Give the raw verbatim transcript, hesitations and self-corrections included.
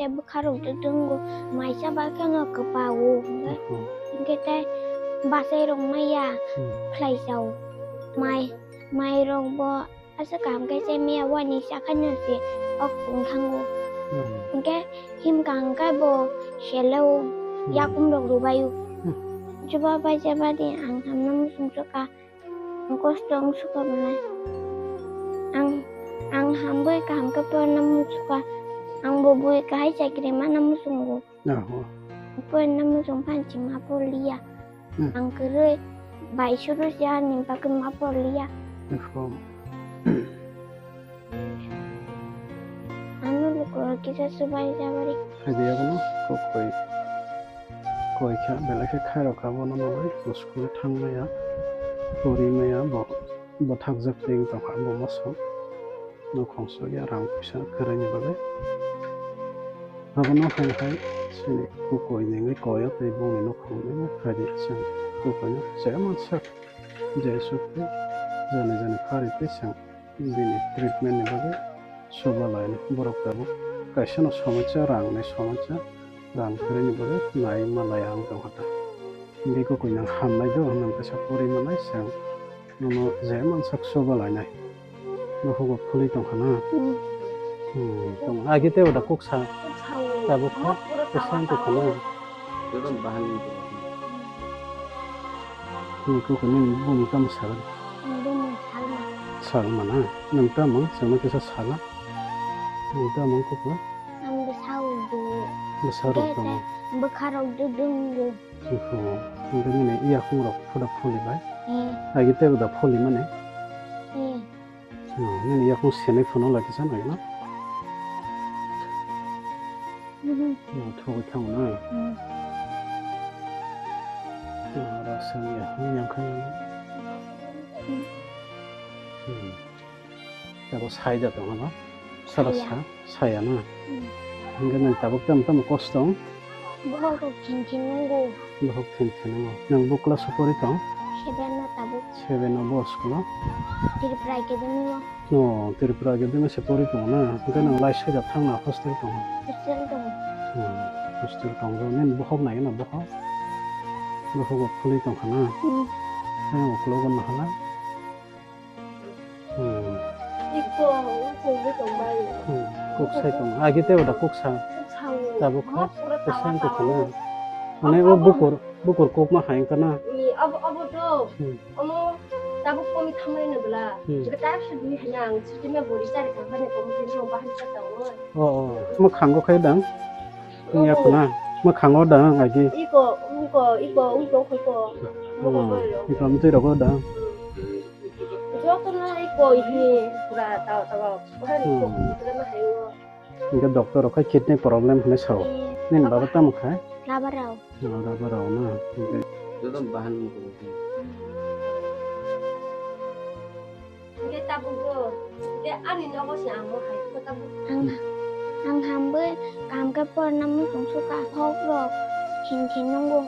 Bwkha rok dudungo, mai chaba kheno kwpao hwnkhe. Hmm. Hwnkhe tei bachai rok maya Hmm. khlai chao. Mai, mai rok bo asa kaham khe chai maya wani chakhano se ok tong thango. Hmm. Hwnkhe himkha hwnkhe bo seleo Hmm. yakum rok rwbaio. Hmm. Chuba bai chaba di ang hamno muchung chukha. Ang kosto wng sukha belai. Ang, ang hambai kaham khe porna muchukha. Ang bo bui kahai chakri mana muchungo. Oho. Porna muchung phan chima porliya. Hmm. Ang kwrwi bai suru siya ni bagwi ma porliya. Oho. Ano lukurok kisa subai jabari. Hai de abono kok koi. Koi kha belai khe khairok kha bono nugwi school thang maya, pori maya bo, bo thakjak tei wng tongkha bo moso. Nokhong sokya rang puisa kwrwini bagwi. Abono hai hai chini kukoi nengwi koyo tei bongni nokhong nengwi phai di chwng kukoino je mansak je suk tei jani jani phari tei chwng. Bini treatment ni bagwi soba laino borok tabuk kaisa no somosa rang ni somosa rang kwrwini bagwi nai ma laya wng tongkha ta. Hingke kukui nang hamnai do nang kisa pori manai chwng nono je mansak soba lainai. Nohugo phuli tongkha na? Hmm. Hmm, tong agi tei oda kuk sa tabuk kha kisa wng tongkha na? Joto bahai wng tongkha. Ni koko ni bumung tamo sal? Bumung salma. Salma na? Nang tamo chwngno kisa sala? Nang tamo koko? Ang bwsa udu. Bwsa rok tamo? Bwkha rok dudungo. Oho. Hingke nini yakung rok phoda pholi bai? Eh. Agi tei uda pholi mane? Eh. Hmm, nini yakung senai phano lagi sa nai na? Mhm. Hmm, thogwi thango na? Hmm. Hmm, aro sani yakung yang kha. Hmm. Hmm. Tabuk sai da tongo no? Sara saya. Sa, saya na? Hmm. Hingke nang tabuk tamo tamo kosto? Bohok rok thin thin nungo. Bohok thin thin nungo. Nang bo class o pori tong? Seven o tabuk. Seven o bo school o? Tripura Academy o. O, Tripura Academy se pori tong na? Hingke nang lai sai da thang na hostel tong? Hostel tong. Hmm, hostel tong. Nini bohok nai na bohok? Bohok bo phuli tong kha na? Hmm. Nang ukulok o nahala? Hmm. Iko, iko, iko, bai. Hmm. Kok sai tong. Agi tei oda kok sa. Kok sa o. Tabuk kha. Kok pura kok sai tawa kok tawa. Khana. Mane o bukur, bukur kok ma hai khana. Ni, abo, abo to. Hmm. Omo tabuk komi thamai no bla. Hmm. Jika tak se dui hanya ang, siti me bori chari kang khani komi tini mo bahai sa tao. O, o. Mo khango khai dang. Ni ya khana. Mo khango dang agi. Iko, iko, iko, iko, iko. Mo ko bori lo. Iko mtui rogo dang. Hmm. Jotono hai koi hi pura tawa tawa. Hai ni Hmm. kok pura ma hai o. Hingke doctor rok hai kidney problem hinui sao. Eh, Nini baba tamo khai? Rubber rao. Oh, rubber rao na. Hingke Joto bahan mo ko. Hingke tabuk bo. Hingke ani nogo se amo hai ko tabuk. Ang, ang hambai kam khe porna muchung sukha. Hok rok hin hin nungo.